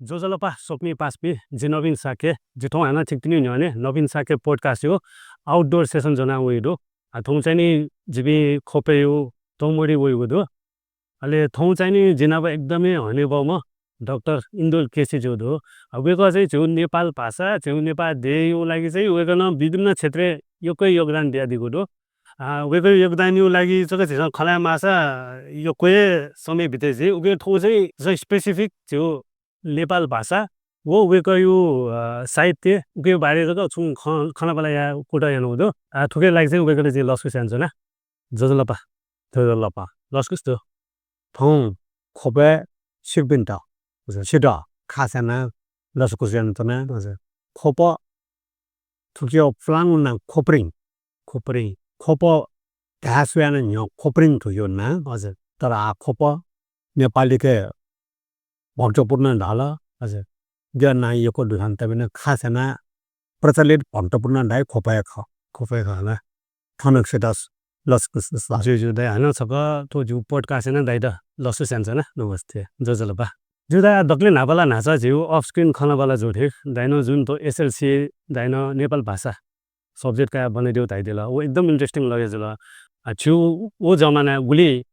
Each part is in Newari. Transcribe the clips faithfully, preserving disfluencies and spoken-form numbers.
ज्वजलपा स्वकुमि पासापिं, जि नवीन शाक्य। जि थौं हानं छिकपिनि न्ह्यःने नवीन शाक्य podcast-या outdoor session ज्वना वयागु दु। आ, थौं चाहिँ नि जिपिं ख्वपय्, तौमडी वयागु दु। अले थौं चाहिँ नि जि नाप एकदमै हनेबहःम्ह डाक्टर इन्दुल केसी ज्यू दु। आ, वय्कः चाहिँ झीगु नेपाल भाषा, झीगु नेपाः देय्‌या लागि चाहिँ वय्कलं विभिन्न क्षेत्रय् यक्व योगदान बियादीगु दु। आ, वय्कःया योगदानया लागि जक झीसं खँ ल्हाये माःसा यक्व हे समय बिते जुइ। उकिं थौं चाहिँ झीसं specific झीगु नेपाल भाषा व वय्कःया, अ, साहित्य, उकिया बारे जक छुं खँ, खँल्हाबल्हा याये कुतः यानागु दु। आ, थुकिया लागि चाहिँ वय्कःयात जिं लसकुस यानाच्वना। ज्वजलपा। ज्वजलपा। लसकुस दु। थौं ख्वपय् छिकपिन्त, हजुर। छित खास यानाः लसकुस यानाच्वना। हजुर। ख्वप थुकिया पुलांगु नां ख्वप्रिं। ख्वप्रिं। ख्वप धाये स्वयाः नं न्ह्यः ख्वप्रिं थुकिया नां। हजुर। तर आः ख्वप नेपालीके भक्तपुर नं धाल। हजुर। जिया नां यक्व दुथां तबिन खास यानाः प्रचलित भक्तपुर नं धाइ, ख्वप हे खः। ख्वप हे खः ला। थन छित लसकुस। ज्यू, ज्यू दाइ, हानं छकः थ्व झीगु podcast यानाः दाइत लसकुस यानाच्वना। नमस्ते, ज्वजलपा। ज्यू दाइ, दकले न्हापा ला न्हाचा झीगु off screen खँल्हाबल्हा जू थें, दाइनं जुन थ्व SLC दाइनं नेपाल भाषा subject कयाः ब्वनादिल धयादिल, व एकदम interesting लगे जुल। आ, छिगु व जमाना गुलि,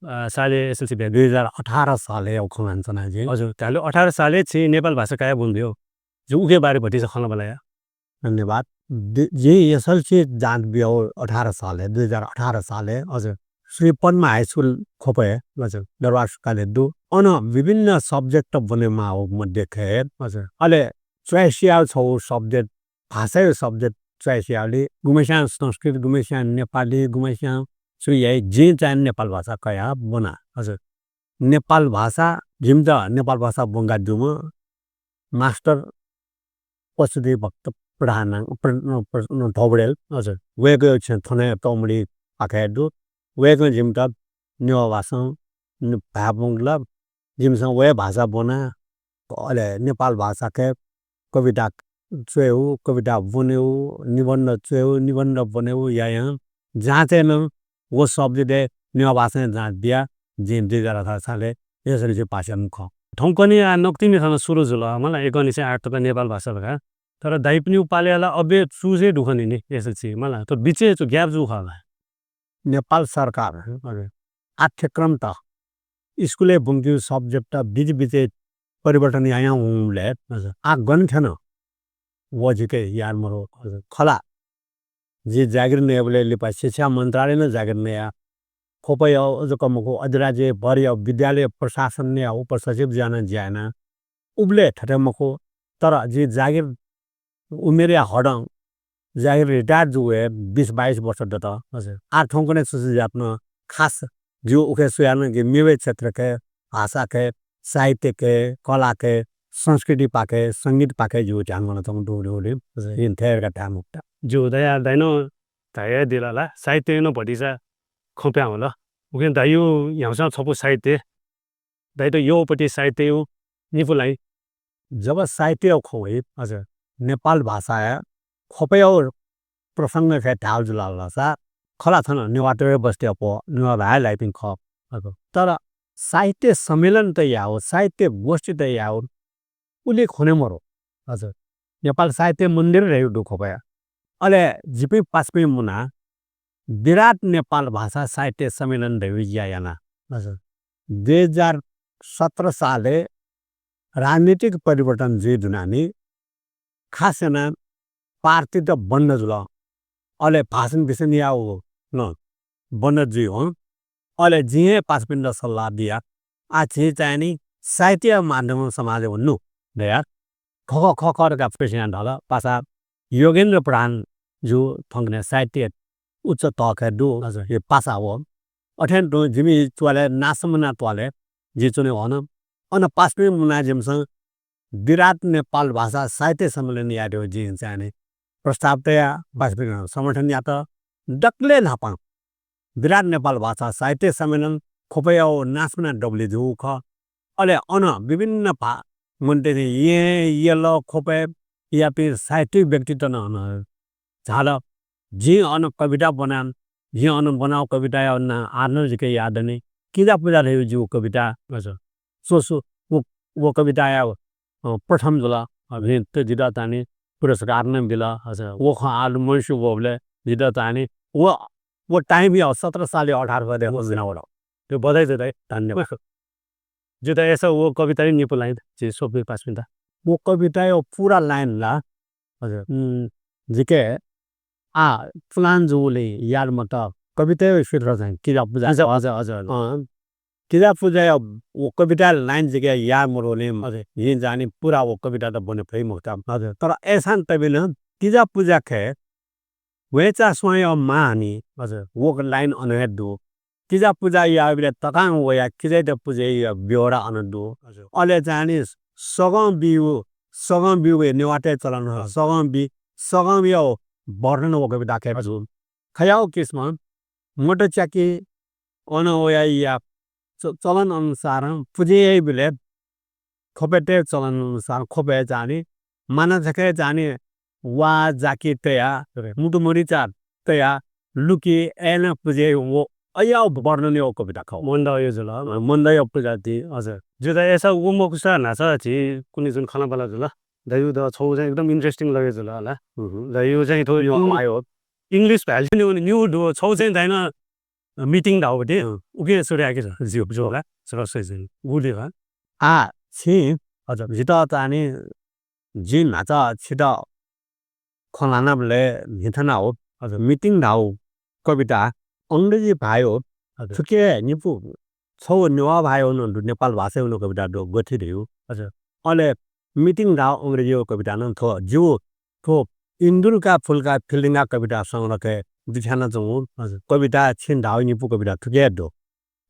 अ, सालय् SLC ब्याः? दुई हजार अठार सालय् व खँ ल्हानाच्वना जिं। हजुर, धायेबलय् अठार सालय् छिं नेपाल भाषा कयाः ब्वनादिल। जिं उकिया बारे भतिचा खँल्हाबल्हा या। धन्यवाद। दि-, जिं SLC जाँच बियागु अठार सालय्, दुई हजार अठार सालय्, हजुर। श्री पद्म high school ख्वपय्, हजुर। दरबार सुकाले दु। अन विभिन्न subject ब्वनेमाःगु मध्ये खय्, हजुर। अले choice याःगु छगू subject, भाषाया subject choice याःगुलिं गुम्हेस्यां संस्कृत, गुम्हेस्यां नेपाली, गुम्हेस्यां छु याइ, जिं चाहिँ नेपाल भाषा कयाः ब्वना। हजुर। नेपाल भाषा, जिमित नेपाल भाषा ब्वंकादीम्ह मास्टर पशुपति भक्त प्रधान, प्र-, प्र-, धौबडेल, हजुर। वय्कःया छेँ थन हे तौमडी पाखे दु। वय्कलं जिमित नेवाः भाषां न-, भाय् ब्वंकल। जिमिसं व हे भाषा ब्वना, अले नेपाल भाषाके कविता च्वयेगु, कविता ब्वनेगु, निबन्ध च्वयेगु, निबन्ध ब्वनेगु यायां जाँचय् नं व subject-य् नेवाः भाषां जाँच बियाः जिं दुई हजार अठार सालय् SLC पास यानागु खः। थौंकन्हय् आः नकतिनि थन सुरु जुल, मला, एकनिसें आठ तक नेपाल भाषा धकाः। तर दाइपिनिगु पालय् ला अबलय् choose हे दु खनी नि SLC, मला, थ्व बिचय् छु gap जूगु खः ला? नेपाल सरकार, हजुर। पाठ्यक्रमत, स्कुलय् ब्वंकीगु subject-त बिचबिचय् परिवर्तन यायां वंबलय्, हजुर। आः गन थ्यन व जिके याद मरु। हजुर। खला, जि जागिर नयेबलय् लिपा शिक्षा मन्त्रालयं नं जागिर नया, ख्वपया जक मखु, अधिराज्यभरया विद्यालय प्रशासनया उपसचिव जुयाः नं ज्या याना। उबलय् थथे मखु, तर जि जागिर उमेरया हदं जागिर retire जूगु हे बिस बाइस वर्ष दत। हजुर। आः थौंकन्हय् छु छु जुयाच्वन, खास जिगु उखे स्वयाः नं कि मेगु क्षेत्रके, भाषाके, साहित्यके, कलाके, संस्कृतिपाखे, संगीतपाखे जिगु ध्यान वनाच्वंगु दु, दु, दु। हजुर। जिं थथे धकाः धाये मखुत। ज्यू, दाइ, दाइनं धयादिल ला, साहित्यय् नं भतिचा खँ पिहां वल। उकिं दाइया ह्याउँसां छपु साहित्य, दाइयात यःपति साहित्यया निपु लाइ। जब साहित्यया खँ वइ, हजुर। नेपाल भाषाया ख्वपया प्रसंग खय् धायेगु जुल धाःसा, खला थन नेवाःतय् बस्तीया पौ, नेवाः भाय् लाइपिं खः। हजुर। तर साहित्य सम्मेलन त यायेगु, साहित्य गोष्ठी त यायेगु, उलि खने मरु। हजुर। नेपाल साहित्य मन्दिर धयागु दु ख्वपया। अले जिपिं पासापिं मुनाः विराट नेपाल भाषा साहित्य सम्मेलन धयागु ज्या याना। हजुर। दुई हजार सत्र सालय् राजनीतिक परिवर्तन जुइ धुनानि खास यानाः पार्टी त बन्द जुल। अले भाषण भिषण यायेगु नं बन्द जुइ हं। अले जिं हे पासापिन्त सल्लाह बिया, आः झी चाहिँ नि साहित्यया माध्यमं समाजय् वने दु धयाः खः खः खः धकाः प्रश्न यानाः धाल। पासा योगेन्द्र प्रधान जु थौंकन्हय् साहित्य उच्च तहके दु। हजुर। हे पासा व। अथें तुं जिमि त्वालय् नासम्मना त्वालय् जि च्वने हन। अन पासापिं मुनाः जिमिसं विराट नेपाल भाषा साहित्य सम्मेलन यायेगु जिं चाहिँ नि प्रस्ताव तया, पासापिन्सं समर्थन यात। दकलय् न्हापां विराट नेपाल भाषा साहित्य सम्मेलन ख्वपया नासम्मना दबुलिइ जूगु खः। अले अन विभिन्न भा-, मन्त्रीपिं, येँ, यल, ख्वपय् याःपिं साहित्यिक व्यक्तित्व नं अन झाल। जिं अन कविता ब्वना, जिं अन ब्वनागु कविताया नां आः नं जिके याद दनि। किजा पुजा धयागु जिगु कविता। हजुर। सु, सु, व, व कविताया अ, प्रथम जुल। अ, भिं त जितः चाहिँ नि पुरस्कार नं बिल। हजुर। व खँ आः लुमंसे वःबलय् जितः चाहिँ नि व, व time या सत्र साल या अठार साल या जिनावल। त्यो बधाई दु दाइ, धन्यवाद। जितः अय्‌सा व कविता नि निपु line झी स्वपिं पासापिन्त। व कविता या पूरा line ला हजुर। उम्, जिके आः पुलां जूगुलिं याद मत। कविता या सूत्र चाहिँ किजा पुजा। हजुर, हजुर, हजुर, हजुर। अँ, किजा पुजा या व कविता line जिके याद मरुगुलिं हजुर। जिं चाहिँ नि पूरा व कविता त ब्वने फइ मखुत। हजुर। तर अय्‌सां तबि नं किजा पुजा खँय् वय्‌चा स्वां या मां हनी। हजुर। व line अन हे दु। किजा पुजा याःबलय् ततां वया किजायात पुजा याइगु व्यवहार अन दु। हजुर। अले चाहिँ नि सगं बीगु, सगं बीगु नेवाःतय् चलन ह, हजुर। सगं बी, सगं या वर्णन व कविता खँय् हजुर। दु। थज्याःगु किसिमं मत च्याकी अन वया या च-, चलन अनुसारं पुजा याइबलय् ख्वपय्‌तय् चलन अनुसार ख्वपय् चाहिँ नि, माना झ्याकय् चाहिँ नि, वा जाकि तया, हजुर। मुटु मरिचा तया, लुकि अय्‌नं पुजा याइ व अज्याःगु वर्णन या व कविता खः। मन्दया जुल। अँ, मन्दया पुजा ति। हजुर। जितः अय्‌सा व मखुसा न्हाचः झी कुन्हु जुन खँल्हाबल्हा जुल। दाइया द छगू चाहिँ एकदम interesting लगे जुल हला। हुँ, हुँ। दाइया चाहिँ थ्व यो English भाय् निगू, निगू दु, छगू चाहिँ दाइनं meeting धाःगु ति, अँ। उकिं सुरु याके छ, ज्यू, ज्यू ला, सरस्वती ज्यू, गुलि ला। आः, छिं हजुर। जितः चाहिँ नि, जिं न्हाचः छितः खँ ल्हानाबलय् न्हिथनागु, हजुर। Meeting धाःगु कविता अंग्रेजी भाय्, हजुर। थुके निपु छगू नेवाः भाय् नं दु, नेपाल भाषाय् नं कविता दु, गथे धइगु। हजुर। अले meeting धाःगु अंग्रेजी कविता नं थ्व, जिगु थ्व इन्दुलका फुलका फिल्डिङया कविता संग्रहय् बिछ्यानाच्वंगु हजुर। कविता छिं धाःगु निपु कविता थुके दु।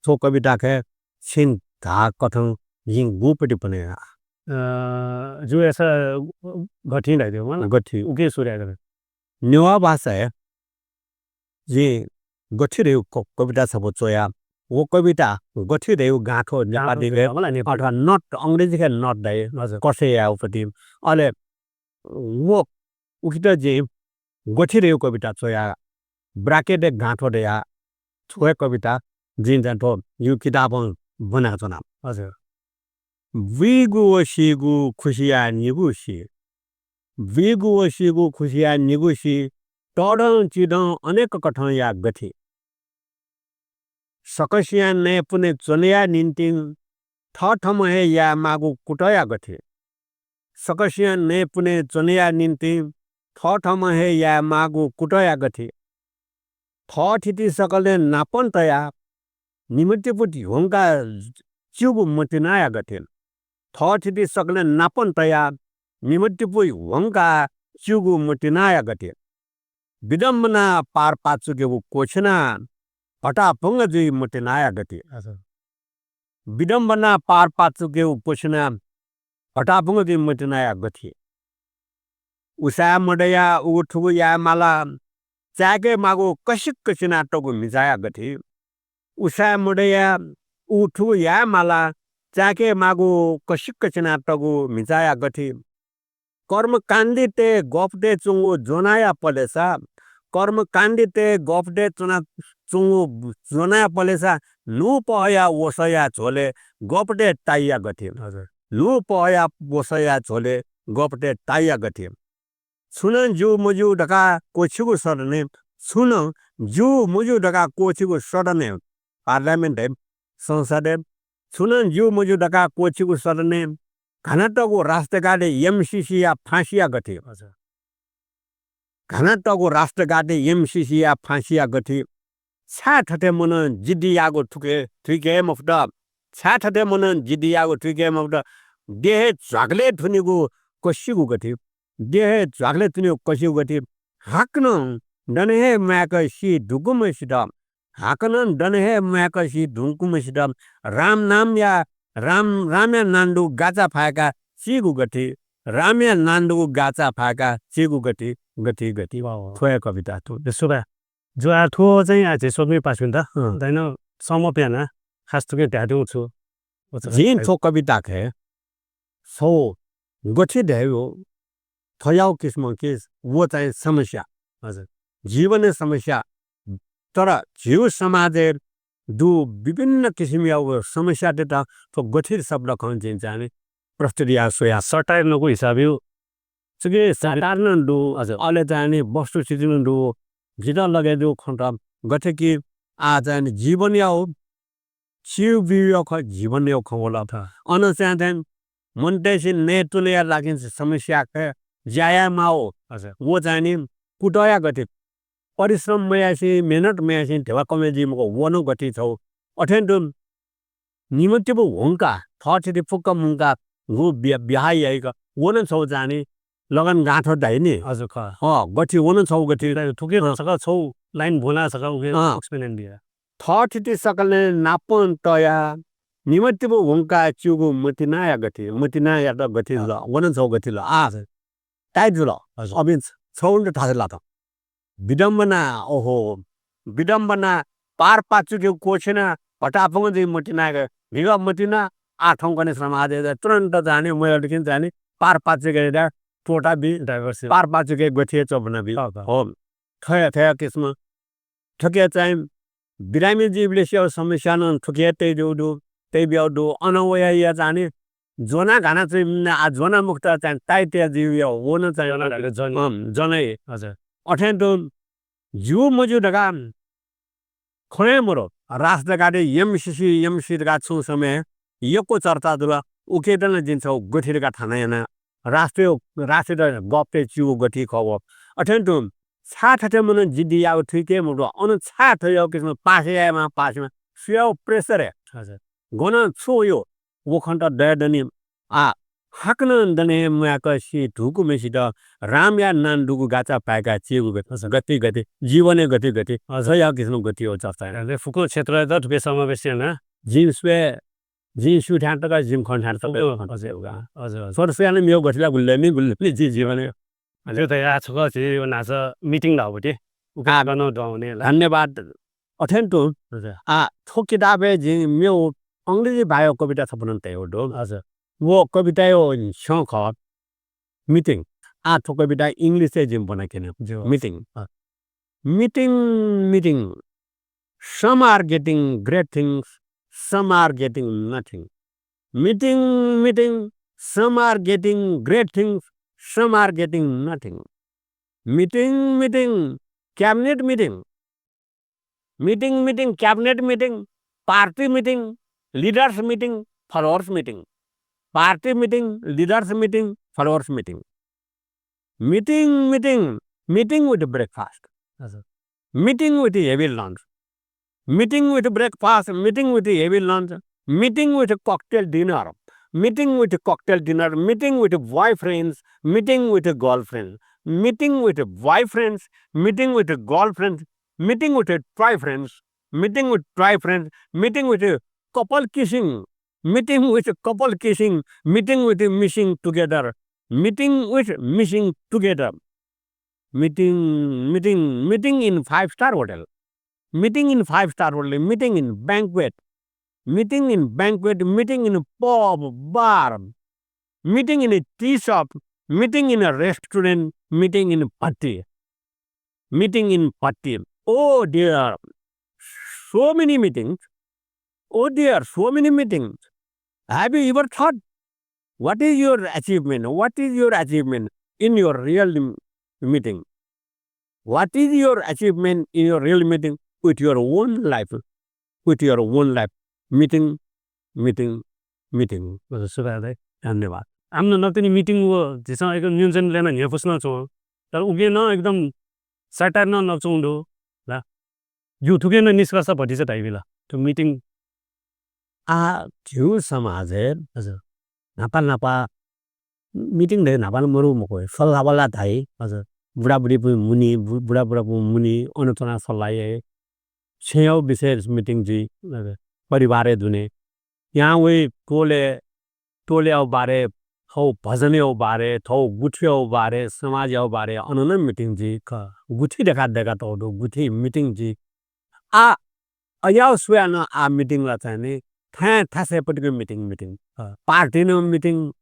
थ्व कविता खँय् छिं धाःगु कथं जिं गुपति पने या? अ, जिं अय्‌सा गथे धयागु, मला? गथे। उकिं सुरु याये। नेवाः भाषाय् जिं गथे धइगु क-, कविता छपु च्वया। व कविता गथे धइगु गाँठो नेपाली गाँठो खँय्, मला, नेपाली। अथवा knot, अंग्रेजी खँय् knot धाइ, हजुर। कसे यायेगु पति। अले व उकित जिं गथे धइगु कविता च्वया, bracket य् गाँठो धया, थ्व हे कविता जिं चाहिँ थ्व जिगु किताबं ब्वनाच्वना। हजुर। बुइगु व सीगु खुसिया निगू सी। बुइगु व सीगु खुसिया निगू सी, तःधं चिधं अनेक कथंया गथे। सकसियां नयेपुने च्वनेया निंतिं थःथम्हं हे यायेमाःगु कुतःया गथे। सकसियां नयेपुने च्वनेया निंतिं थःथम्हं हे यायेमाःगु कुतःया गथे। थःथिति सकलें नापं तयाः निम्हतिपु ह्वंकाः च्यूगु मतिनाया गथे। थःथिति सकलें नापं तयाः निम्हतिपु ह्वंकाः च्यूगु मतिनाया गथे। विडम्बना पार पाचुकेगु क्वछिनाः भताभंग जुइ मतिनाया गथे। हजुर। विडम्बना पार पाचुकेगु क्वछिनाः भताभंग जुइ मतिनाया गथे। उसाँय् मदयाः उगु थुगु याये माला, चाय्‌के माःगु कसिक्क चिनातःगु म्हिचाया गथे। उसाँय् मदयाः उगु थुगु याये माला, चाय्‌के माःगु कसिक्क चिनातःगु म्हिचाया गथे। कर्मकाण्डीतय् गःपतय् च्वंगु ज्वनाया पलेसा, कर्मकाण्डीतय् गःपतय् च्वना, च्वंगु ज्वनाया पलेसा न्हूपहया वसःया झ्वलय् गःपतय् ताइया गथे। हजुर। न्हूपहया वसःया झ्वलय् गःपतय् ताइया गथे। छुं नं ज्यू मज्यू धकाः क्वःछिगु सदनय्, छुं नं ज्यू मज्यू धकाः क्वःछिगु सदनय्, parliament हे, संसदय्, छुं नं ज्यू मज्यू धकाः क्वःछिगु सदनय् घानातःगु राष्ट्रघातय् एमसिसीया फाँसीया गथे। हजुर। घानातःगु राष्ट्रघातय् एमसिसीया फाँसीया गथे। छाय् थथे मनं जिद्दी याःगु थुके, थुइके हे मफुत। छाय् थथे मनं जिद्दी याःगु थुइके हे मफुत। देहय् झ्वाकलय् थुनीगु कसिगु गथे। देहय् झ्वाकलय् थुनीगु कसिगु गथे। हाकनं दन हे म्वाय्‌क सी धुंकूम्हसित। हाकनं दन हे म्वाय्‌क सी धुंकूम्हसित। राम नामया, राम, रामया नां दुगु गाचा फाय्‌काः चीगु गथे। रामया नां दुगु गाचा फाय्‌काः चीगु गथे, गथे, गथे। वाह, वाह। थ्व हे कविता थ्व। ए, सुभाय्। ज्यू, आः थ्व चाहिँ आः झी स्वपिं पासापिन्त, अँ। दाइनं sum up यानाः खास तुकं धयातःगु छु। जिं थ्व कविता खँय् छगू गथे धयागु थज्याःगु किसिमं कि व चाहिँ समस्या। हजुर। जीवनया समस्या। तर झीगु समाजय् दु विभिन्न किसिमया व समस्यातय्त थ्व गथे शब्द खँय् जिं चाहिँ नि प्रस्तुत याये स्वया। सटाय् नकु हिसाबय् छु कि साधारण दु, हजुर। अले चाहिँ नि वस्तुस्थिति नं दु, जितः लगे दु खन्त गथे कि आ चाहिँ नि जीवनया हो, चिउ बिउया खँ, जीवनया खँ वल। अन चाहिँ चाहिँ मनतय्‌सिं नयेत्वनेया लागि समस्या खः, ज्या याये माः हो। हजुर। व चाहिँ नि कुतःया गति, परिश्रम मयासें, मेहनत मयासें ध्यबा कमय् जुइ मखु, व नं गति छौ। अथें तुं निम्ह तिपू हुंका, थःथिति फुक्क मुंका, गु ब्या-, ब्याहा याइक, व नं छौ जाने, लगन गाँठो धाइ नि। हजुर, खः। अँ, गति व नं छौ गति। थुके छकः छौ line भुना छकः उके अँ। Explain दिया। थःथिति सकलें नापं तया, निम्ह तिपू हुंका च्यूगु मतिनाया गति, मतिनायात गति अँ। ल, व नं छौ गति ल। आ, हजुर। Tight जुल। हजुर। अबिं छौ नं थासय् लात। विडम्बना, ओहो, विडम्बना, पार पाचुके क्वछिना, भटापंग जि मतिनाय्‌क, भिगः मतिना, आ थौंकन्हे समाजय् तुरन्त जाने, मयलकिन जाने, पार पाचुके दा, त्वःता बी, Divorce। पार पाचुके गथिए चोपना बी। हँ, हँ। हो, थया, थया किसिम, थुके चाहिँ बिरामी जीवलय्‌सिया समस्या नं थुके तइ दु, तइ ब्याउ दु, अन वया या जाने, ज्वना घाना चाहिँ, आ, ज्वना मुक्त चाहिँ ताइत्या जीवया, व नं चाहिँ ज्वना घाना जन। अँ, जनै। हजुर। अथें तुं ज्यू मज्यू धकाः खँ हे मरु। राष्ट्रघाटय् एमसिसी, एमसी धकाः छुं समय यक्व चर्चा जुल। उकेत नं जिं छौ गथि धकाः थाना याना। राष्ट्रिय, राष्ट्रिय गपतय् च्यूगु गथि खः व। अथें तुं छाय् थथे मनू जिद्दी याःगु थुइके मरु। अन छाय् थथे याःगु किसिम पास यायेमा, पास यायेमा। सुयागु pressure हे। हजुर। गन छु वयो? व खन्त दया दनि। आ, हाकनं दने हे म्वाय्‌क सी धुकूम्हय्‌सित रामया नां दुगु गाचा पाय्‌का चीगु गति, गति, गति, जीवनय् गति, गति, हजुर। थ्व याःगु किसिम गति हो चर्चा। अले फुक्क क्षेत्रय् त थुके समावेश याना। जिं स्वये, जिं स्यू थ्यां तक, जिं खन थ्यां तक, हजुर। हजुर, हजुर। स्वर स्वयां मेव गति ला गुल्ले नि, गुल्ले नि जी जीवनय्। हजुर, त या छकः झी व नाच meeting धाःबति। उका आ, गनं दुहां वने ला। धन्यवाद। अथें तुं, हजुर। आ, थ्व किताबय् जिं मेव अंग्रेजी भाय् कविता छपु नं तयागु दु। हजुर। व कविताया छ्यं खः, meeting। आ, थ्व कविता English-य् जिं ब्वनाक्यना। ज्यू। Meeting। अँ। Meeting, meeting। Some are getting great things, some are getting nothing. Meeting, meeting, some are getting great things, some are getting nothing. Meeting, meeting, cabinet meeting. Meeting, meeting, cabinet meeting, party meeting, leaders meeting, followers meeting. Party meeting, leaders meeting, followers meeting. Meeting, meeting, meeting with breakfast. हजुर। Meeting with heavy lunch. Meeting with breakfast, meeting with heavy lunch, meeting with cocktail dinner, meeting with cocktail dinner, meeting with boyfriends, meeting with girlfriends, meeting with boyfriends, meeting with girlfriends, meeting with try friends, meeting with try friends, meeting with couple kissing, meeting with couple kissing, meeting with missing together, meeting with missing together, meeting, meeting, meeting in five star hotel, meeting in five star hotel, meeting in banquet, meeting in banquet, meeting in pub, bar, meeting in a tea shop, meeting in a restaurant, meeting in party, meeting in party. Oh dear, so many meetings. Oh dear, so many meetings. Have you ever thought what is your achievement? What is your achievement in your real m-, meeting? What is your achievement in your real meeting with your own life? With your own life. Meeting, meeting, meeting. हजुर, सुभाय् दाइ। धन्यवाद। आम नं नकतिनि meeting व झीसं एकदम नियोजन याना न्ह्यइपुसे नं च्वं। तर उके नं एकदम सटाय् नं नकतिनि दु। ला। ज्यू, थुके नं निष्कर्ष भतिचा धाइबिल। थ्व meeting। आ, झीगु समाजय् हजुर। न्हापा न्हापा meeting धइगु न्हापा नं मरु मखु, सल्लाह बल्लाह धाइ। हजुर। बुढाबुढीपिं मुनी, बु-, बुढाबुढापिं मुनी, अन च्वनाः सल्लाह याइ। छेँयागु विषय meeting जुइ। हजुर। परिवारय् दुने। यां वइ टोलय्, टोलयागु बारे, थ्व भजनयागु बारे, थ्व गुथियागु बारे, समाजयागु बारे, अन नं meeting जुइ। क-, गुथि देका देका तःगु दु, गुथि meeting जुइ। आ, अज्याःगु स्वयाः नं आ meeting ला चाहिँ नि, थाय् थासय् पतिक meeting, meeting। अँ। Party नं meeting,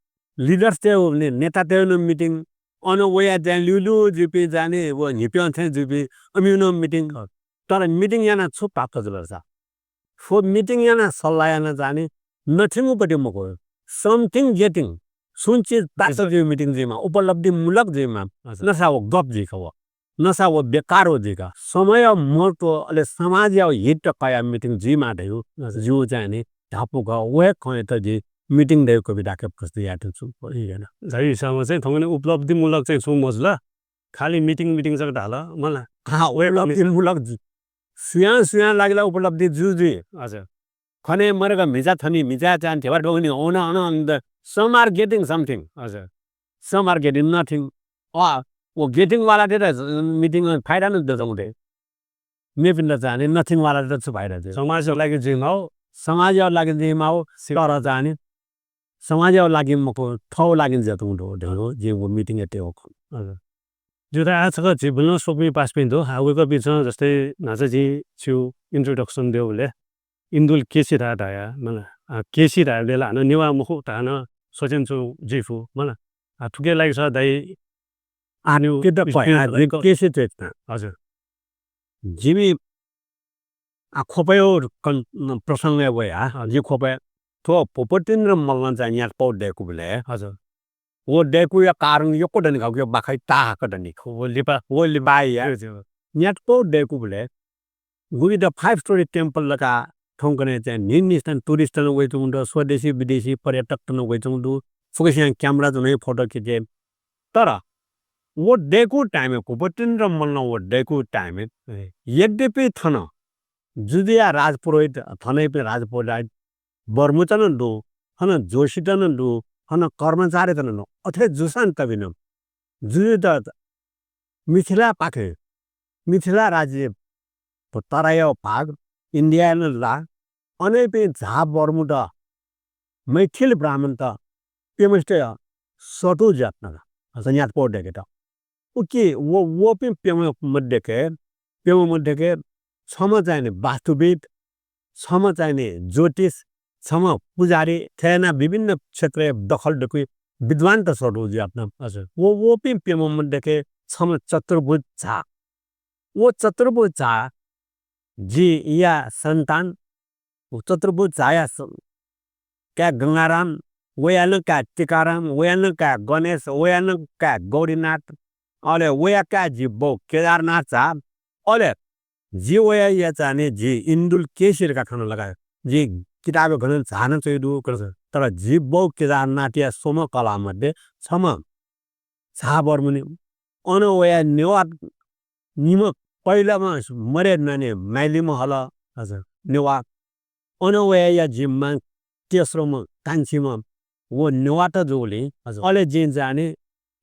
leaders तय् ने-, नेता तय् नं meeting, अन वया चाहिँ ल्यूल्यू जुइपिं चाहिँ नि, व न्हिप्यं थें जुइपिं अमिउ नं meeting। अँ। तर meeting यानाः छु प्राप्त जुल सा? थ्व meeting यानाः सल्लाह यानाः चाहिँ नि, नथिंगु पति मखु। something getting, छुं चिज प्राप्त जुइगु meeting जुइमाः, उपलब्धिमूलक जुइमाः। अच्छा। नसा व गप जुइका व। नसा व बेकार व जुइका। समयया महत्व, अले समाजया हित कयाः meeting जुइमाः धइगु। अच्छा। जिगु चाहिँ नि धापू खः। व हे खँयात जिं meeting धइगु कविताके प्रस्तुत याये धुन छु। झी हिसाबमा चाहिँ थौंकन्हय् उपलब्धिमूलक चाहिँ छुं मजुल। खालि meeting, meeting जक धाल, मला। हाँ, उपलब्धिमूलक जु-, सुयां, सुयां लागि ला उपलब्धि जु जुइ। अच्छा। खने मरक म्हिचा थनी, म्हिचा चान, धेबा डोगनी, ओन, अन, अन, some are getting something। अच्छा। Some are getting nothing। अ, व getting वालातय्त meeting फाइदा नं दु धुंकल। मेपिन्त चाहिँ नि nothing वालातय्त छु फाइदा दु? समाजया लागि जुइमाः। समाजया लागि जुइमाः, सिक- तर चाहिँ नि समाजया लागि मखु, थःगु लागि जुयाच्वंगु दु, धइगु जिगु meeting-या टेवा खँ। हजुर। ज्यू, त आः छकः झी बुलं स्वपिं पासापिं दु। आ, वय्कःपिन्सं जस्तै न्हाचः जिं छिगु introduction ब्यूबलय् इन्दुल केसी धाये धया, मला, आ, केसी धायेबलय् ला हानं नेवाः मखु धकाः नं सोचेन च्वं जुइ फु, मला। आ, थुके लागि स दाइ आ, न्यू केत पया, experience केसी च्वय्। हजुर। जिमि आ, ख्वपय् कन-, प्रसंगय् वया, हजुर। जि ख्वपय् थ्व भूपतीन्द्र मल्लं चाहिँ न्यातपौ दय्कूबलय्, हजुर। व दय्कूया कारण यक्व दनि का, उकिया बाखं ताहाकः दनि का। व लिपा। व लिपाया। ज्यू, ज्यू। न्यातपौ दय्कूबलय् गुलित five story temple धकाः थौंकन्हय् चाहिँ न्हिंन्हिथं tourist नं वयाच्वंगु दु, स्वदेशी विदेशी पर्यटक नं वयाच्वंगु दु। फुक्कसियां camera च्वनाः photo खिचे। तर व दय्कू time-य्, भूपतीन्द्र मल्लं व दय्कू time-य्, ए। यद्यपि थन जुजुया राजपुरोहित, थनयापिं राजपुरोहित, बर्मुत नं दु, थन जोशीत नं दु, थन कर्मचारीत नं दु। अथे जूसां तबिनं जुजुत मिथिलापाखें, मिथिला राज्य तराया भाग, इन्डियाय् नं ला, अनयापिं झा बर्मुत, मैथिल ब्राह्मणत प्यम्हसित सःतू जुयाच्वन का, न्यातपौ दय्केत। उकी व, वपिं प्यम्ह मध्यके, प्यम्ह मध्यके छम्ह चाहिँ नि वास्तुविद, छम्ह चाहिँ नि ज्योतिष, छम्ह पुजारी, थथे यानाः विभिन्न क्षेत्रय् दखल दुपिं विद्वानत सःतू जुयाच्वन। हजुर। व, वपिं प्यम्ह मध्यके छम्ह चतुर्भुज झा। व चतुर्भुज झा जिया सन्तान, व चतुर्भुज झाया स-, काय् गंगाराम, वया नं काय् टीकाराम, वया नं काय् गणेश, वया नं काय् गौरीनाथ, अले वया काय् जि बौ केदारनाथ झा, अले जि वयाया चाहिँ नि जि इन्दुल केसी धकाः खँ नं लगा। जि किताबय् गनं झा नं च्वया दु, तर जि बौ केदारनाथया स्वम्ह कलाः मध्ये छम्ह झा बर्मुनि। अन वया नेवाः निम्ह पहिलाम्ह मरे न्वाने माइलिम्ह हल। हजुर। नेवाः। अन वयाया जि मां तेस्रोम्ह कान्छीम्ह व नेवाःत जूगुलिं, हजुर। अले जिं चाहिँ नि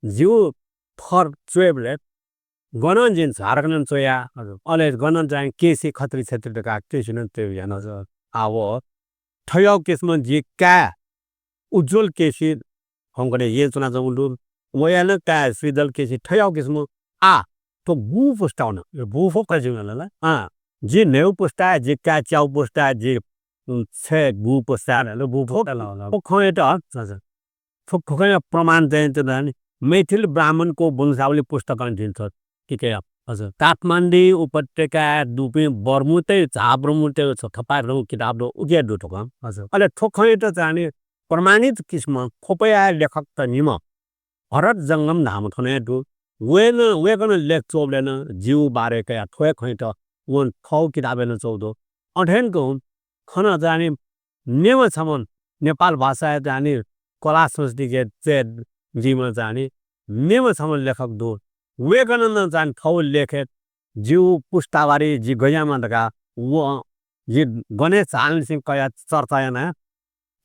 जिगु थर च्वयेबलय् गनं जिं झारखण्डं च्वया। हजुर। अले गनं चाहिँ केसी खत्री क्षेत्री धकाः केसी नं च्वया याना। हजुर। आ, व थज्याःगु किसिमं जि काय् उज्ज्वल केसी थौंकन्हय् येँ च्वनाच्वंगु दु। वया नं काय् श्रीधर केसी थज्याःगु किसिमं। आ, थ्व गु पुस्ता वन? ए, गु पुस्ता जिं ला? अँ, जि न्हय्गू पुस्ता, जि काय् च्यागू पुस्ता, जि, उम्, छय्गू पुस्ता। अले गु पुस्ता ला, ला। थ्व खँयात, हजुर। थ्व खँया प्रमाण चाहिँ त नि, मैथिल ब्राह्मणको वंशावली पुस्तकं दिन्छ। ठीक है। हजुर। काठमाडौं उपत्यकाय् दुपिं बर्मुतय्, झा बर्मुतय् छ थपाय् किताब दु, उकी दु थ्व खँ। हजुर। अले थ्व खँयात चाहिँ नि प्रमाणित किसिमं ख्वपया लेखकत निम्ह भरत जंगम धाःम्ह थन हे दु। वय्कलं, वय्कलं लेख च्वःबलय् नं जिगु बारे कयाः थ्व हे खँयात वं थःगु किताबय् नं च्वःगु दु। अथें तुं थन चाहिँ नि मेम्ह छम्ह नेपाल भाषाया चाहिँ नि कला संस्कृतिके च्वय् दीम्ह चाहिँ नि मेम्ह छम्ह लेखक दु। वय्कलं नं चाहिँ नि थःगु लेखय् जिगु पुस्तावारी जि गज्याःम्ह धकाः व जि गणेश झांनिसें कयाः चर्चा यानाः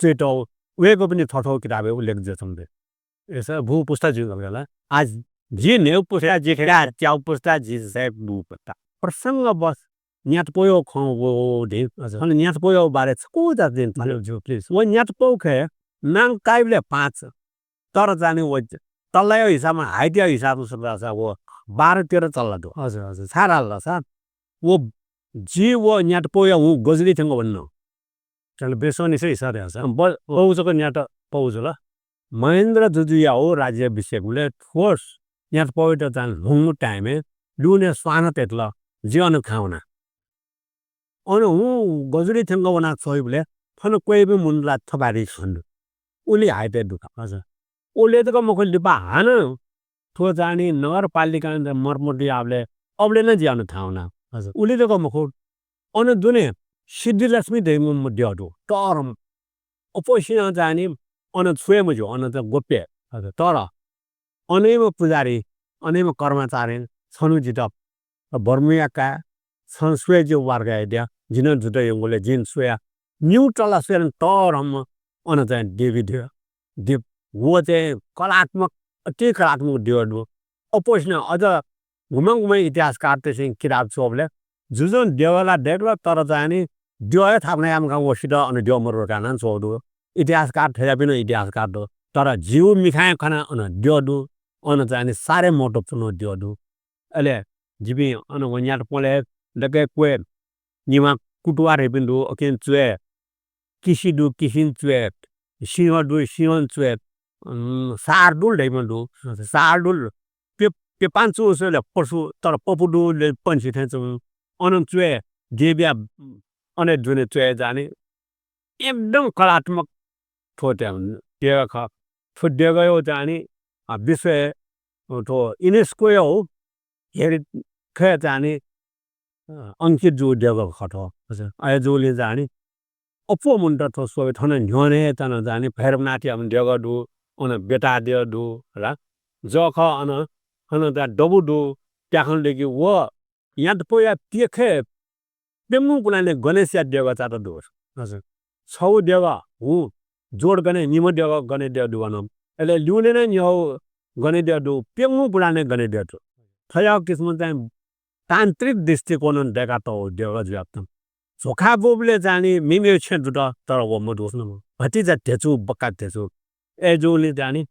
च्वयातःगु वय्कःपिनि थःथःगु किताबय् उल्लेख जुयाच्वंगु दु। ए, स-, गु पुस्ता जुइ धकाः ला? आ, जि न्हय्गू पुस्ता, जि काय् च्यागू पुस्ता, जि छय्गू पुस्ता। प्रसंगवश न्यातपौया खँ वःगु दु। हजुर। अन न्यातपौया बारे छकू जात दिं। हजुर, ज्यू, please। व न्यातपौखे नां काइबलय् पाँच, तर चाहिँ नि व तल्लाया हिसाबमा, height-या हिसाबमा सुरु धाःसा व बाह्र तेह्र तल्ला दु। हजुर, हजुर। छाय् धाःसा व जि व न्यातपौया हुँ गजुरी थ्यंक वने नं। अले बेसं निसें हिसाब याःसा ब-, पौ जक न्यातपौ जुल। महेन्द्र जुजुया राज्याभिषेकबलय् थ्व न्यातपौयात चाहिँ ल्हुंगु time-य् दुने स्वान तयेत ला जि अन थाहां वना। अन हुँ गजुरी थ्यंक वना च्वइबलय् थन क्वय्पिं मनूत ला थपाय् रिक छ्वने दु। उलि हाइट दु का। हजुर। उलि जक मखु, लिपा हानं थ्व चाहिँ नि नगरपालिकां मर्मत याःबलय् अबलय् नं जि अन थाहां वना। हजुर। उलि जक मखु, अन दुने सिद्धिलक्ष्मी धइम्ह द्यः दु। तर अप्वःसिनं चाहिँ नि अन छुं हे मज्यू, अन त गोप्य। हजुर। तर अनयाम्ह पुजारी, अनयाम्ह कर्मचारीं छन्हु जितः बर्मुया काय्, छं स्वये ज्यू वार्काया द्यः, जि नं जुइत यंगुलिं जिं स्वया। निगू तला स्वयाः नं तःधंम्ह अन चाहिँ देवी द्यः, देव, व चाहिँ कलात्मक, अति कलात्मक द्यः दु। अप्वःसिनं अझ गुम्हं गुम्हं इतिहासकारतय्‌सं किताब च्वःबलय् जुजुं देगः ला दय्‌कल, तर चाहिँ नि द्यः हे थापना याये मखं वसित अन द्यः मरुकानां च्वः दु। इतिहासकार थज्याःपिं नं इतिहासकार दु। तर जिगु मिखाय् खना अन द्यः दु। अन चाहिँ नि साह्रै महत्त्वपूर्ण द्यः दु। अले जिपिं अन व न्यात प्वलय् दकय् क्वय् निम्ह कुतुवाः धइपिं दु, उकिं च्वय्। किसि दु, किसिं च्वय्। सिंह दु, सिंहं च्वय्। उम्, शार्दूल धइम्ह दु। हजुर। शार्दूल पे-, पेपां च्वंगु स्वय्‌बलय् पशु, तर पपु दु, ले पंक्षी थें च्वं। अनं च्वय् देव्या, अन दुने च्वय् जाने। एकदम कलात्मक थ्व देगः खः। थ्व देगःया चाहिँ नि, अ, विश्वय्, अ, थ्व युनेस्कोया हेरि-, खय् चाहिँ नि, अ, अंकित जूगु देगः खः थ्व। हजुर। अय्‌जूगुलिं चाहिँ नि अप्वः मनूत थ्व स्वये थन न्ह्यःने हे च्वनाः चाहिँ नि भैरवनाथयाम्ह देगः दु, अन बेताः द्यः दु, ला? जःखः अन, अन चाहिँ दबू दु, प्याखं दय्‌कि व यात प्वया प्यखय् प्यंगू पुलांनिसें गणेशया देगः चात दु। हजुर। छगू देगः हुँ, जोड गने निम्ह देगः गने द्यः दु अन। अले लिउने नं निगू गने द्यः दु, प्यंगू पुलांनिसें गने द्यः दु। थज्याःगु किसिमं चाहिँ तान्त्रिक दृष्टिकोणं दय्‌कातःगु देगः जुयाच्वन। झोखाय् ब्वःबलय् चाहिँ नि मेमेगु छेँ दुत, तर व मदुगु नं। भतिचा धेचु, बक्का धेचु। अय्‌जूगुलिं चाहिँ नि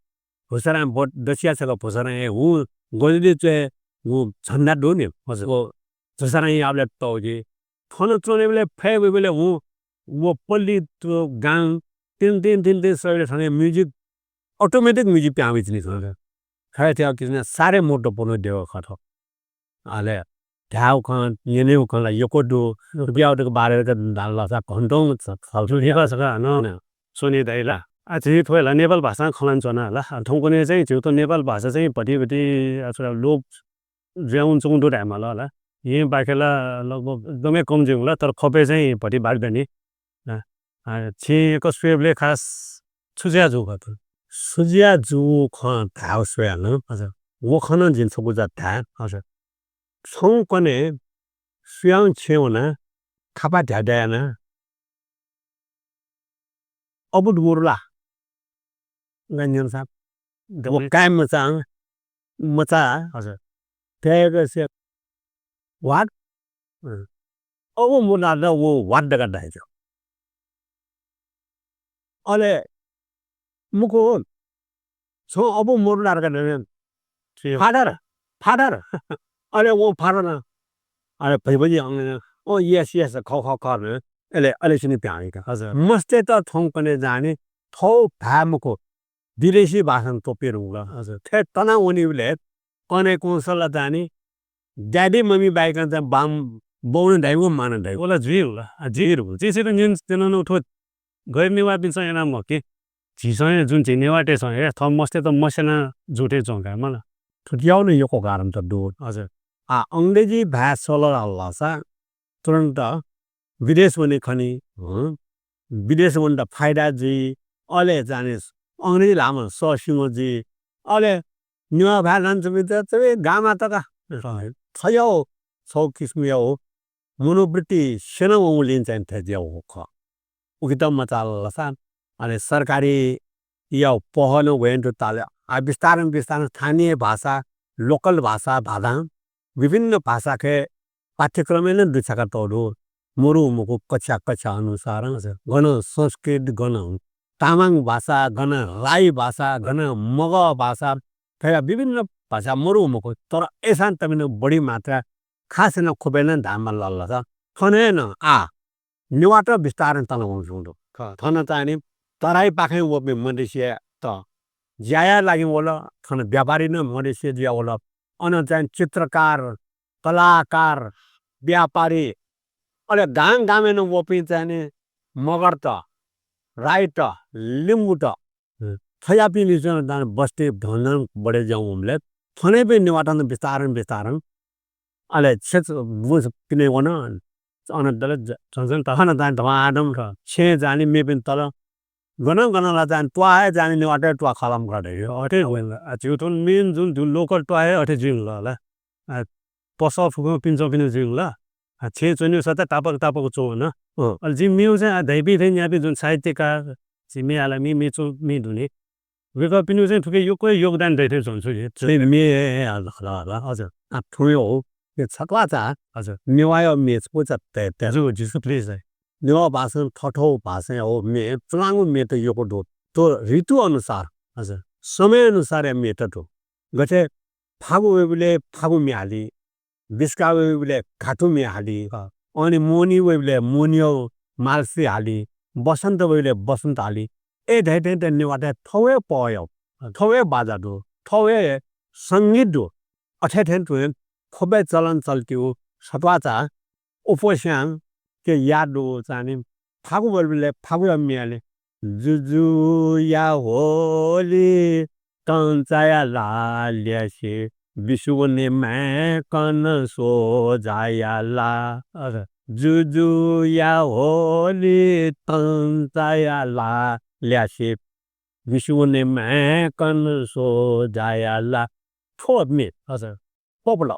भुसारां ब्व-, दसिया छकः भुसारां हे हुँ, गजलय् च्वय् हुँ झन्डा दु नि। हजुर। व भुसारां याःबलय् तःगु जुइ। थन च्वनेबलय् फय् वइबलय् हुँ, व पल्ली त-, गां तिन तिन तिन तिन सय्‌बलय् थन music, automatic music पिहां वइच्वनी थन। थज्याःगु किसिमं साह्रै महत्त्वपूर्ण देगः खः थ्व। अले धायेगु खँ, न्यनेगु खँ ला यक्व दु। थुकियागु बारे धाल धाःसा घन्टौं छ-, छलफल याये। छकः हानं नं। स्वने दइ ला। आ, झी थ्व हे ला नेपाल भाषां खँ ल्हानाच्वना ला। आ, थौंकन्हय् चाहिँ झीगु थ्व नेपाल भाषा चाहिँ भति भति, आ, थोडा लोप जुयावनाच्वंगु दु धायेमाल ला। येँपाखे ला लगभग एकदमै कम जुइगु ला, तर ख्वपय् चाहिँ भति बाकि दनि। आ, आ, छिं यक्व स्वयेबलय् खास छु जुयाः जूगु खः थ्व? छु जुयाः जूगु खँ धायेगु स्वयाः नं। हजुर। व खँ नं जिं छकू जा धाये। हजुर। छौं कन्हय् सुयां छेँय् वनाः खापा ध्याद्या यानाः अबुत मुरुला गा न्यन साहब। व दबुइ। काय् मचा, मचा। हजुर। त्यागसे वाट। हँ। अबु मुरुला द वो वाट दगा दाइजो। अले मुखु छौं अबु मुरुला दगा दाइजो। ठीक। Father, father. अले वो फादर न। अले भैभैजी अंगले, ओ, yes, yes, खः, खः, खः न। अले, अले सिनि प्यां वइका। हजुर। मस्तय्‌त थौंकन्हय् जाने, थौं भाय् मखु, विदेशी भाषां त्वपुइ धुंकल। हजुर। थथे तना वनीबलय् कन्हय् कौंसल जाने, daddy, mummy बाहेक चाहिँ बाम, बौनं धाइगु, मानं धाइगु। वला जुइ होला, आ, जुइ धुंकल। जिं सित न्यन, न्यन नु थ्व गैर नेवाःपिन्सं याना मखु कि, झीसं हे, जुन झी नेवाःतय्‌सं हे थः मस्तय्‌त मस्यना जूथें च्वं का मला। थुकियागु नं यक्व कारण त दु। हजुर। आ, अंग्रेजी भाय् सल धाल धाःसा तुरन्त विदेश वने खनी, हँ? विदेश वनेत फाइदा जुइ, अले जाने अंग्रेजी ल्हाःम्ह सःस्यूम्ह जुइ, अले नेवाः भाय् ल्हानाच्वंपिन्त चाहिँ गामा तका। थज्याःगु छगू किसिमयागु मनोवृत्ति स्यना वंगुलिं चाहिँ थथे जुयागु खः। उकित मचाल धाःसा, अले सरकारी या पहलं वयेत ताल। आ, बिस्तारं बिस्तारं स्थानीय भाषा, local भाषा धाधां विभिन्न भाषाखे पाठ्यक्रमय् नं दुछ्याका तःगु दु। मरु मखु कक्षा कक्षा अनुसारं हजुर। गन संस्कृत, गन तामाङ भाषा, गन राई भाषा, गन मगर भाषा, थज्याःगु विभिन्न भाषा मरु मखु, तर अय्‌सां तमिन बढी मात्रा खास यानाः ख्वपय् नं धायेमाल धाल धाःसा थन हे नं आ नेवाःत बिस्तारं तनावंगु जुल। खः। थन चाहिँ नि तराईपाखें वःपिं मधेसीयात ज्याया लागि वल, थन व्यापारी नं मधेसी जुया वल। अन चाहिँ चित्रकार, कलाकार, व्यापारी, अले गां गामय् नं वःपिं चाहिँ नि मगरत, राईत, लिम्बुत, अँ। थज्याःपिं लिसे नं दान बस्ती धन बढे ज्याउँ हुमले थनेपिं नेवाःत नं बिस्तारं बिस्तारं अले छेँ बुँ पिने वन। अन दल ज-, झन झन तखन दान धमाधम र छेँ जानी मेपिं तल गन गन ला जानी त्वाः हे जानी नेवाःत त्वाः खलम कर धयो। अथे होइन। आ, झिउ थुन मेन जुन झिउ local त्वाः हे अथे जुइन ल ला। आ, पसः फुकं पिन्चौं पिने जुइन ल। आ, छेँ च्वन्यु सता तापक तापक च्वं न। अँ। अले जि मेउ चाहिँ, आ, धैपी थें न्यापी जुन साहित्यकार, जि मे आला मे, मे च्वं, मे दुने। वय्कःपिनिगु चाहिँ थुके यक्व योगदान दइ थें च्वं छु हे। चाहिँ मे, हजुर, हजुर। आ, थुमे हो, ये छत्वाचा, हजुर। नेवाःया मे छपु चा तय, तय। जु, जिसु please है। नेवाः भाषां थथौ भाषां हो मे, चुलांगु मे त यक्व दु। तो ऋतु अनुसार, हजुर। समय अनुसार या मे त दु। गथे फागु वइबले फागु मे हाली, बिस्का वइबले घातु मे हाली, अँ। अनि मोनी वइबले मोनियो मालसी हाली, बसन्त वइबले बसन्त हाली। ए धैथें त नेवाःत थौए पहयो, थौए बाजा दु, थौए संगीत दु। अथे थें तुं ख्वपे चलन चल्तिउ सत्वाचा उपस्यां के याद दु चानी फागु वइबले फागुया मे हाली। जुजुया होली तंचाया ला ल्यासे विसुवने माय्कन सोजाया ला। अरे। जुजुया होली तंचाया ला ल्यासे विसुवने माय्कन सोजाया ला। थ्व मे। हजुर। ख्वप ल।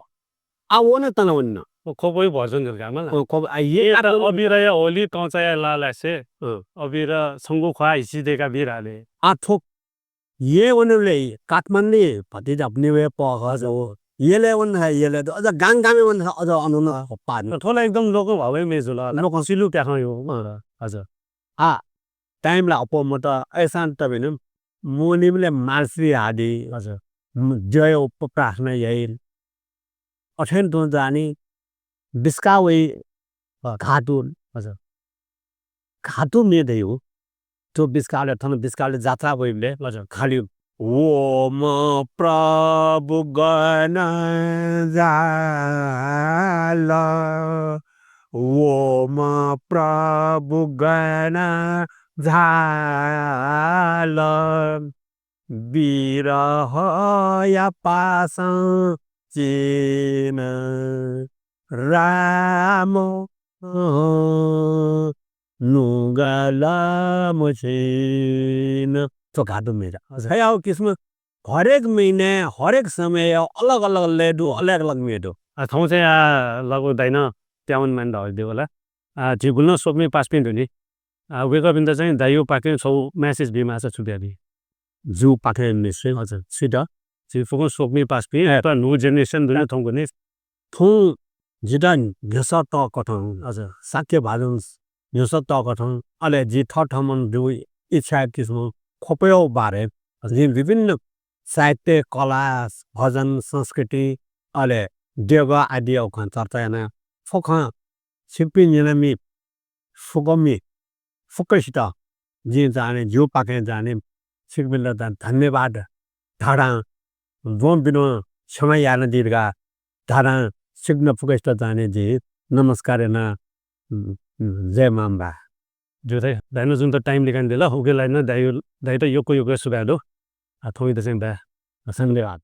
आ, व नं तनावन्न। ओ, ख्वपै भजन जुल का मला। अँ, ख्वप, आ, ये ये त आदम अबिरया होली तंचाया ला ल्यासे। अँ। अबिर संगु ख्वाः हिसि देका बिर हाले। आ, थ्व ये वनेबले काठमाडौं भतिजा अपने वे पहः हजुर। हो। येले वन है, येले द-, अझ गाङ गामे वन है, अझ अनन अँ। पाद। थ्व ला एकदम लोक भावै मे जुल। लोक सिलु प्याखं यो। अँ। हजुर। आ, time ला अप्वः मत, अय्सां तबिन मोनिबले मालसी हादी। हजुर। म-, जय उप प्रार्थना याइ। अथें तुं जानी बिस्का वइ अँ। घातु। हजुर। घातु मे धयु। थ्व बिस्काले थन बिस्काले जात्रा वइबले हजुर। खाली ओम प्रभु गण झाल, ओम प्रभु गण झाल, बिरहया पासं चिन राम नुगल मसिन। थ्व घातु मे। हजुर। थ्व किसिम हरेक महिना, हरेक समय अलग अलग लय दु, अलग अलग मे दु। आ, थौं चाहिँ आ, लगभग दाइनं प्यावन मान धयादी होला। आ, झी गुलि नं स्वकुमि पासापिं दु नि। आ, वय्कःपिन्त चाहिँ दाइयो पाखें छौ message बी माःसा छु बियादी? जु पाखें message। हजुर। छित? झी फुक्कं स्वकुमि पासापिं, ए। त न्हू generation दु नि थौंकन्हय्। थौं जित न्ह्यसः तःकथं, हजुर। शाक्य भाजुं न्ह्यसः तःकथं, अले जि थःथम्हं जु इच्छा किसिम ख्वपयो बारे, हजुर। जिं विभिन्न साहित्य, कला, भजन, संस्कृति, अले देगः आदिया खँ चर्चा याना। फुक्कं छिकपिं न्यनामि फुक्कमि, फुक्कसित जिं जाने, जिगु पाखें जाने, छिकपिन्त जाने धन्यवाद धाधां, द्वं बिद्वं क्षमा यानादी धकाः धाधां, छिकपिन्त फुक्कसित जाने जिं नमस्कार याना, उम्, उम्, जय मांबा। ज्यू दाइ, दाइनं जुन्त time लिकान दिल, उके लागि नं दाइ, दाइत यक्व यक्व सुभाय् दु। आ, थौंयात चाहिँ बाय्। धन्यवाद।